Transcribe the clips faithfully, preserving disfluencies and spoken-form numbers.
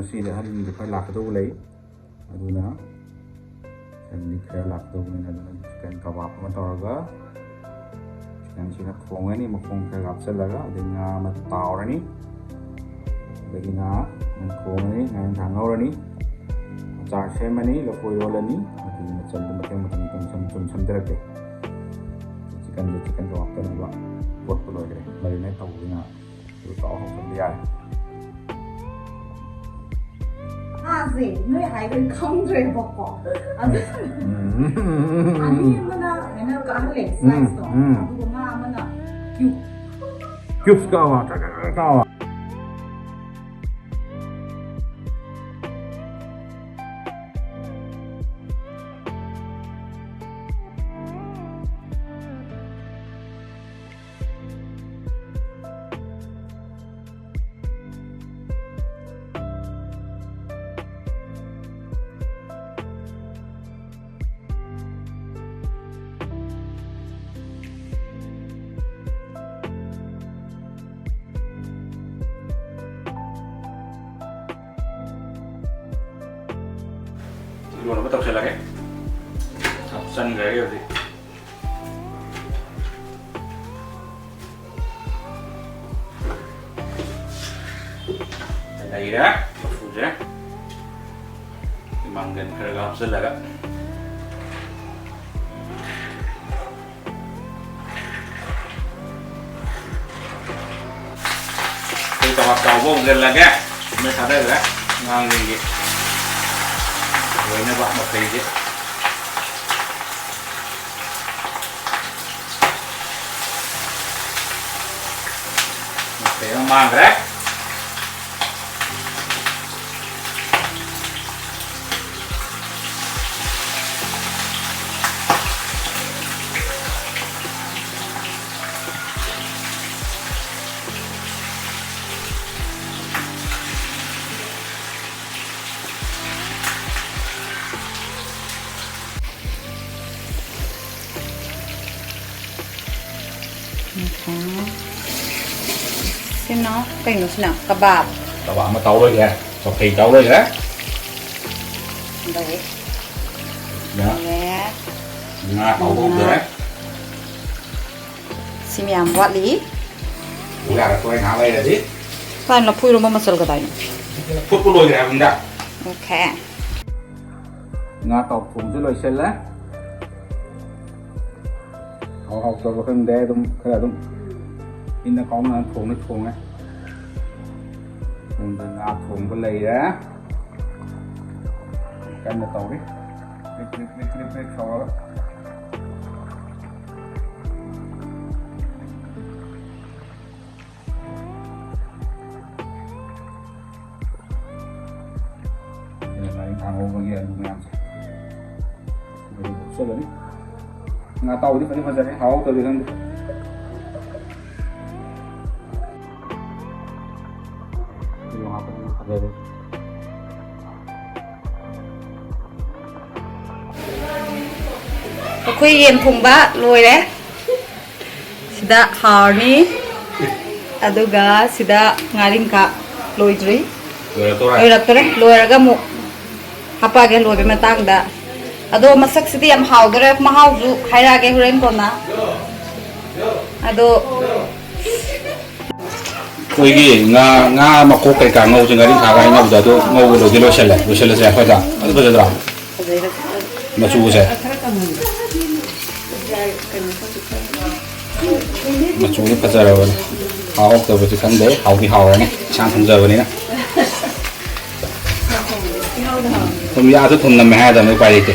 ꯁꯤꯗ ꯑꯍꯟꯁꯤꯡꯁꯨ ꯈꯔ ꯂꯥꯛꯀꯗꯧꯕ ꯂꯩ, ꯑꯗꯨꯅ ꯐꯦꯃꯤꯂꯤ ꯈꯔ ꯂꯥꯛꯀꯗꯧꯕꯅꯤꯅ, ꯑꯗꯨꯅ ꯆꯤꯛꯀꯟ ꯀꯕꯥꯕ ꯑꯃ ꯇꯧꯔꯒ ꯆꯤꯛꯀꯟꯁꯤꯅ ꯊꯣꯡꯉꯅꯤ, ꯃꯈꯣꯡ ꯈꯔ ꯍꯥꯞꯆꯤꯜꯂꯒ, ꯑꯗꯩ ꯉꯥ ꯑꯃ ꯇꯥꯎꯔꯅꯤ, ꯑꯗꯒꯤ ꯉꯥ ꯑꯃ ꯊꯣꯡꯉꯅꯤ, ꯉꯥ ꯌꯦꯟꯁꯥꯡ ꯉꯧꯔꯅꯤ, ꯑꯆꯥꯔ ꯁꯦꯝꯃꯅꯤ, ꯂꯐꯨ ꯏꯔꯣꯜꯂꯅꯤ, ꯑꯗꯒꯤ ꯃꯆꯜꯗꯣ ꯃꯊꯪ ꯃꯊꯪ ꯃꯊꯪ ꯁꯨꯝ ꯁꯨꯝ ꯁꯦꯝꯖꯔꯛꯀꯦ꯫ ꯆꯤꯛꯀꯟꯗꯣ ꯆꯤꯛꯀꯟ ꯀꯕꯥꯕ ꯇꯧꯅꯕ ꯄꯣꯠꯇꯣ ꯂꯣꯏꯈ꯭ꯔꯦ, ꯃꯦꯔꯤꯅꯦꯠ ꯇꯧꯕꯒꯤ ꯉꯥ꯫ ꯑꯗꯨ ꯇꯧꯔ ꯍꯧꯖꯤꯟꯕ ꯌꯥꯔꯦ꯫ ꯉꯥꯁꯦ ꯅꯣꯏ ꯍꯥꯏꯕ ꯈꯪꯗ꯭ꯔꯦꯕꯀꯣ꯫ ꯑꯗꯨ ꯎꯝ꯫ ꯑꯅꯤ ꯑꯃꯅ ꯁꯨꯃꯥꯏꯅ ꯀꯛꯍꯜꯂꯦ, ꯎꯝ, slice ꯇꯣ꯫ ꯎꯝ꯫ ꯑꯗꯨꯒ ꯉꯥ ꯑꯃꯅ cube꯫ Cubes ꯀꯛꯑꯕ? ꯆꯥꯛ ꯆꯥꯛ ꯆꯥꯛ ꯆꯥꯛ ꯆꯥꯛꯑꯕ? ꯏꯔꯣꯟꯅꯕ ꯇꯧꯁꯜꯂꯒꯦ꯫ ꯍꯥꯞꯆꯟꯈ꯭ꯔꯒꯦ ꯍꯧꯖꯤꯛ꯫ ꯂꯩꯔꯦ ꯂꯐꯨꯁꯦ꯫ ꯃꯪꯒꯟ ꯈꯔꯒ ꯍꯥꯞꯆꯤꯜꯂꯒ꯫ ꯑꯩꯈꯣꯏ ꯀꯕꯥꯕ ꯇꯥꯎꯕ ꯍꯧꯖꯤꯜꯂꯒꯦ꯫ ꯃꯩ ꯊꯥꯗꯈ꯭ꯔꯦ꯫ ꯑꯉꯥꯡꯁꯤꯡꯒꯤ ꯂꯣꯏꯅꯕ ꯃꯈꯩꯁꯦ꯫ ꯃꯈꯩ ꯑꯃ ꯃꯥꯡꯈ꯭ꯔꯦ꯫ ꯁꯤꯅ ꯀꯩꯅꯣ ꯁꯤꯅ? ꯀꯕꯥꯕ꯫ ꯀꯕꯥꯕ ꯑꯃ ꯇꯥꯎ ꯂꯣꯏꯒꯦ꯫ ꯃꯐꯩ ꯇꯥꯎ ꯂꯣꯏꯈ꯭ꯔꯦ꯫ ꯂꯣꯏꯔꯦ꯫ ꯁꯤꯗ ꯂꯣꯏꯔꯦ꯫ ꯉꯥ ꯇꯥꯎ ꯍꯧꯗꯣꯔꯦ꯫ ꯁꯤ ꯃꯌꯥꯝ ꯋꯥꯠꯂꯤ꯫ ꯌꯥꯔꯛꯇꯣꯔꯦ ꯉꯥꯏꯍꯥꯛ ꯂꯩꯔꯗꯤ꯫ ꯀꯥꯏꯅ ꯂꯐꯨ ꯏꯔꯣꯝꯕ ꯃꯆꯜ ꯀꯗꯥꯏꯅꯣ? ꯐꯨꯠꯄ ꯂꯣꯏꯈ꯭ꯔꯦ ꯍꯥꯏꯕꯅꯤꯗ꯫ Okay꯫ ꯉꯥ ꯇꯥꯎ ꯊꯣꯡꯁꯦ ꯂꯣꯏꯁꯤꯜꯂꯦ꯫ ꯍꯥꯎ ꯍꯥꯎꯇꯕ ꯈꯪꯗꯦ, ꯑꯗꯨꯝ ꯈꯔ ꯑꯗꯨꯝ ꯏꯟꯅ ꯀꯥꯎꯅ ꯊꯣꯡꯅ ꯊꯣꯡꯉꯦ꯫ ꯑꯗꯨ ꯉꯥ ꯊꯣꯡꯕ ꯂꯩꯔꯦ꯫ ꯀꯟꯅ ꯇꯧꯔꯤ꯫ ꯄ꯭ꯔꯤꯛ ꯄ꯭ꯔꯤꯛ ꯄ꯭ꯔꯤꯛ ꯄ꯭ꯔꯤꯛ ꯄ꯭ꯔꯤꯛ ꯁꯧꯔꯒ꯫ ꯁꯤꯅ ꯉꯥꯔꯤꯡꯈꯥ ꯉꯧꯕꯒꯤ ꯑꯂꯨ ꯃꯌꯥꯝꯁꯦ꯫ ꯁꯤꯗ ꯍꯥꯞꯆꯜꯂꯅꯤ꯫ ꯉꯥ ꯑꯇꯥꯎꯕꯗꯤ ꯐꯗꯤ ꯐꯖꯔꯦ, ꯍꯥꯎꯍꯧꯗ꯭ꯔꯗꯤ ꯈꯪꯗꯦ꯫ ꯑꯂꯨ ꯍꯥꯞꯄꯗꯤ ꯐꯖꯔꯦ꯫ ꯑꯩꯈꯣꯏ ꯌꯦꯟ ꯊꯣꯡꯕ ꯂꯣꯏꯔꯦ꯫ ꯁꯤꯗ ꯍꯥꯔꯅꯤ, ꯑꯗꯨꯒ ꯁꯤꯗ ꯉꯥꯔꯤꯡꯈꯥ ꯂꯣꯏꯗ꯭ꯔꯤ꯫ ꯂꯣꯏꯔꯛꯇꯣꯔꯦ꯫ ꯂꯣꯏꯔꯛꯇꯣꯔꯦ꯫ ꯂꯣꯏꯔꯒ ꯑꯃꯨꯛ ꯍꯥꯄꯛꯑꯒꯦ ꯂꯣꯏꯕꯩ ꯃꯇꯥꯡꯗ꯫ ꯑꯗꯣ ꯃꯁꯛꯁꯤꯗꯤ ꯌꯥꯝ ꯍꯥꯎꯗꯣꯔꯦ, ꯃꯍꯥꯎꯁꯨ ꯍꯥꯏꯔꯛꯑꯒꯦ ꯍꯣꯔꯦꯟ ꯀꯣꯟꯅ꯫ ꯑꯗꯣ ꯑꯩꯈꯣꯏꯒꯤ ꯉꯥ, ꯉꯥ ꯃꯀꯣꯛ ꯀꯩꯀꯥ ꯉꯧꯁꯦ, ꯉꯥꯔꯤꯡꯈꯥꯒ ꯍꯥꯏꯅꯕꯗꯣ ꯑꯗꯨ ꯉꯧꯕ ꯂꯣꯏꯗꯤ ꯂꯣꯏꯁꯜꯂꯦ꯫ ꯂꯣꯏꯁꯜꯂꯁꯦ ꯑꯩꯈꯣꯏꯗ꯫ ꯑꯗꯨ ꯐꯖꯗ꯭ꯔꯣ? ꯃꯆꯨꯁꯦ꯫ ꯃꯆꯨꯁꯦ ꯐꯖꯔꯕꯅꯦ꯫ ꯍꯥꯎ ꯍꯥꯎꯇꯕꯗꯤ ꯈꯪꯗꯦ꯫ ꯍꯥꯎꯗꯤ ꯍꯥꯎꯔꯅꯤ꯫ ꯏꯁꯥꯅ ꯊꯣꯡꯖꯕꯅꯤꯅ꯫ ꯊꯨꯝ ꯌꯥꯛꯑꯁꯨ ꯊꯨꯝ ꯅꯝꯃꯦ ꯍꯥꯏꯔꯗꯕꯅꯤ, ꯎꯄꯥꯏ ꯂꯩꯇꯦ꯫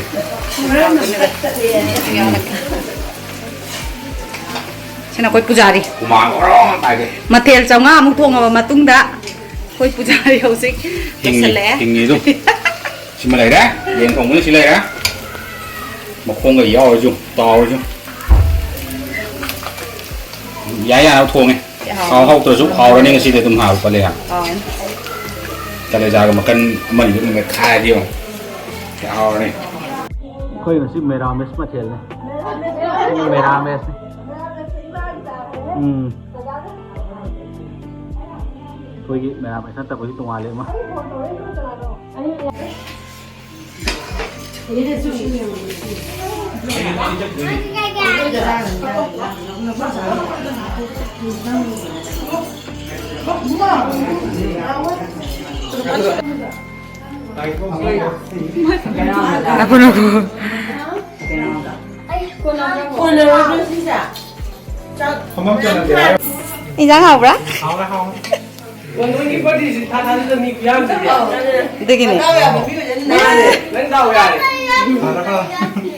ꯁꯤꯅ ꯑꯩꯈꯣꯏ ꯄꯨꯖꯥꯔꯤ꯫ ꯍꯨꯃꯥꯡ ꯑꯣꯔꯣ ꯇꯥꯏꯒꯦ꯫ ꯃꯊꯦꯜ ꯆꯥꯝꯃꯉꯥꯃꯨꯛ ꯊꯣꯡꯉꯕ ꯃꯇꯨꯡꯗ ꯑꯩꯈꯣꯏ ꯄꯨꯖꯥꯔꯤ ꯍꯧꯖꯤꯛ ꯍꯤꯡꯉꯤ, ꯂꯣꯏꯁꯜꯂꯛꯑꯦ꯫ ꯍꯤꯡꯉꯤ ꯑꯗꯨꯝ꯫ ꯁꯤꯃ ꯂꯩꯔꯦ꯫ ꯌꯦꯟ ꯊꯣꯡꯕꯅ ꯁꯤ ꯂꯩꯔꯦ꯫ ꯃꯈꯣꯡꯒ ꯌꯥꯎꯔꯁꯨ ꯇꯥꯎꯔꯁꯨ꯫ ꯌꯥꯏ ꯌꯥꯅꯕ ꯊꯣꯡꯉꯦ꯫ ꯍꯥꯎ ꯍꯥꯎꯇ꯭ꯔꯁꯨ ꯍꯥꯎꯔꯅꯤ ꯉꯁꯤꯗꯤ ꯑꯗꯨꯝ ꯍꯥꯎꯔ ꯄꯜꯂꯦ꯫ ꯍꯥꯎꯔꯅꯤ꯫ ꯀꯂꯦꯖꯥꯒ ꯃꯈꯟ ꯑꯃꯅꯤꯗꯨ ꯑꯗꯨꯝ ꯃꯦꯠꯈꯥꯏꯔꯗꯤ ꯌꯦꯡꯉꯣ꯫ ꯍꯥꯎꯔꯅꯤ꯫ ꯑꯩꯈꯣꯏ ꯉꯁꯤ ꯃꯦꯔꯥꯃꯦꯁ ꯃꯊꯦꯜꯅꯤ꯫ ꯃꯦꯔꯥꯃꯦꯁꯅꯤ꯫ ꯎꯝ꯫ ꯑꯩꯈꯣꯏꯒꯤ ꯃꯦꯔꯥꯃꯦꯁ ꯅꯠꯇꯕꯒꯤ ꯇꯣꯉꯥꯜꯂꯦ ꯑꯃ꯫ ꯉꯥꯏꯈꯣ, ꯉꯥꯏꯈꯣ꯫ ꯀꯣꯟꯅꯔꯣꯏꯗ꯭ꯔꯣ ꯁꯤꯁꯦ? ꯆꯥꯛ ꯐꯝꯐꯝ ꯆꯪꯉꯗꯤ ꯍꯥꯏꯔꯣ꯫ ꯏꯟꯖꯥꯡ ꯍꯥꯎꯕ꯭ꯔꯥ? ꯍꯥꯎꯔꯦ, ꯍꯥꯎꯔꯦ꯫ ꯑꯣ, ꯅꯣꯏꯒꯤ ꯕꯥꯔꯗꯦꯁꯤ ꯊꯥ ꯊꯥꯖꯗ ꯃꯤ ꯈꯨꯌꯥꯝꯁꯤꯗꯤ꯫ ꯑꯗꯨꯒꯤꯅꯦ꯫ ꯅꯪ ꯗꯥꯎ ꯌꯥꯔꯦ꯫ ꯐꯔꯦ, ꯐꯔꯦ꯫